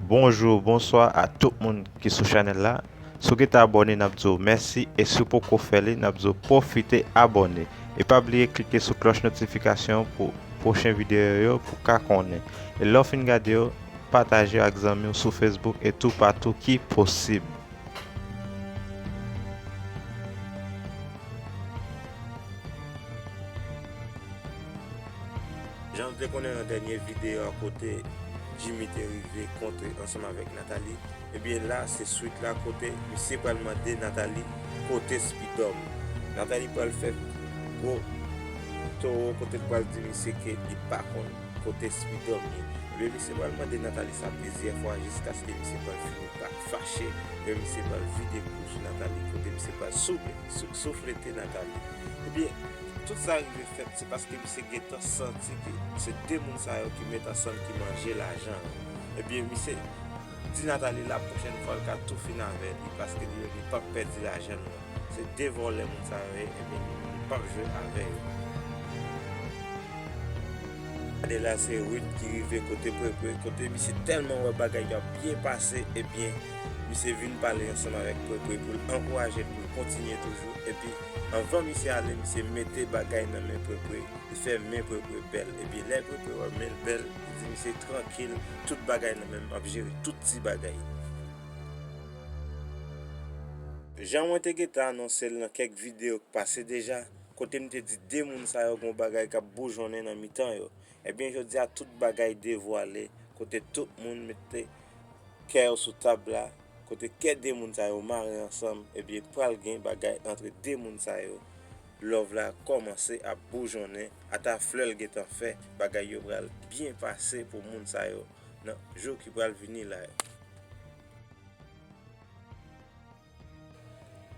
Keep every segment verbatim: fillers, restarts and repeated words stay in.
Bonjou, bonswa a tout moun ki sou chanèl la. Si w gentan abòne, n ap di w mèsi, e si w poko fè li, n ap di w pwofite abòne. E pa bliye klike sou klòch notifikasyon pou pwochen videyo yo pou w ka konnen. E lè w fin gade yo, pataje yo ak zanmi w sou Facebook e toupatou ki posib. Jan nou te konnen nan dènye videyo a kote Jimmy te rive kontre ansanm avèk Nathalie, ebyen la se swit la kote misye pral mande Nathalie kote Spidòm. Nathalie pral fè gwo towo kote l pral di misye ke li pa konn kote Spidòm ye. Ebyen misye pral mande Nathalie sa plizyè fwa jiskaske misye pral fini pa fache, ebyen misye pral vide kou sou Nathalie kote misye pral soufle, sou- souflete Nathalie. Ebyen, tout sa rive fèt, se paske misye gentan santi ke se de moun sa yo ki met ansanm ki manje lajan an. Ebyen, misye di Nathalie la pwochèn fwa l ka tou fin avè li, paske li menm li p ap pèdi lajan l nan. Se de vòlè moun sa yo ye, ebyen, li menm li p ap jwe avè yo. Gade la, se Ruth ki rive kote Pwepwe, kote misye tèlman wè bagay yo ap byen pase, ebyen, misye vin pale ansanm avèk Pwepwe pou l ankouraje l pou l kontinye toujou. Epi, anvan misye ale, misye mete bagay nan men Pwepwe, li fè men Pwepwe bèl. Epi, lè Pwepwe wè men l bèl, li di misye trankil, tout bagay nan men m, m ap jere tout ti bagay. Jan mwen te gentan anonse l nan kèk videyo k pase deja, kote m te di de moun sa yo gon bagay k ap boujonnen nan mitan yo. Ebyen, jodi a, tout bagay devwale, kote tout moun mete kè yo sou tab la, kote kè de moun sa yo mare ansanm, ebyen, pral gen bagay antre de moun sa yo. Love la kòmanse ap boujonnen, ata flè l gentan fè, bagay yo pral byen pase pou moun sa yo nan jou ki pral vini la yo.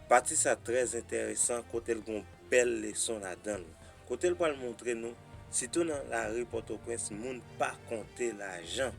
Pati sa trè enteresan kote l gon bèl leson ladan l. Kote l pral montre nou, sitou nan lari Pòtoprens, moun pa konte lajan.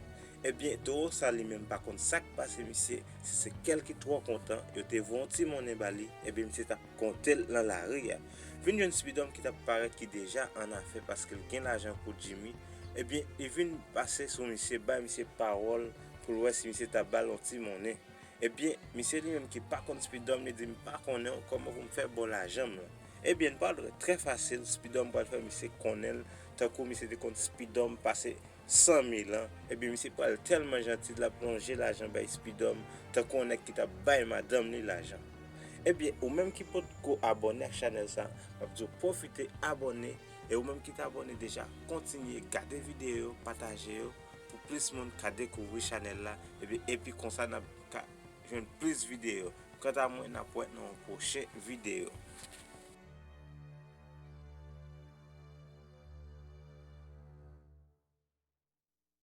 Ebyen, towo sa li menm pa konn sa k pase misye, si se kè l ki twò kontan, yo te voye yon ti monnen ba li, ebyen misye t ap konte l nan lari a. Vin jwenn Spidòm ki t ap parèt ki deja an afè paske l gen lajan pou Jimmy, ebyen, li vin pase sou misye, bay misye pawòl pou l wè si misye t ap ba l yon ti monnen. Ebyen, misye li menm ki pa konn Spidòm, li di, "M pa konnen w, kòman pou m fè ba w lajan m lan?" Ebyen, n pral wè, trè fasil, Spidòm pral fè misye konnen l, tankou misye te konn Spidòm pase san mil an. Ebyen, misye pral tèlman janti, l ap lonje lajan bay Spidòm, tankou yon nèg ki t ap bay madanm li lajan. Ebyen, ou menm ki potko abòne ak chanèl sa, m ap di w pwofite abòne, e ou menm ki te abòne deja, kontinye gade videyo yo, pataje yo, pou plis moun ka dekouvri chanèl la, epi, epi konsa n ap ka jwenn plis videyo. Kanta mwen, n ap wè nan yon pwochen videyo.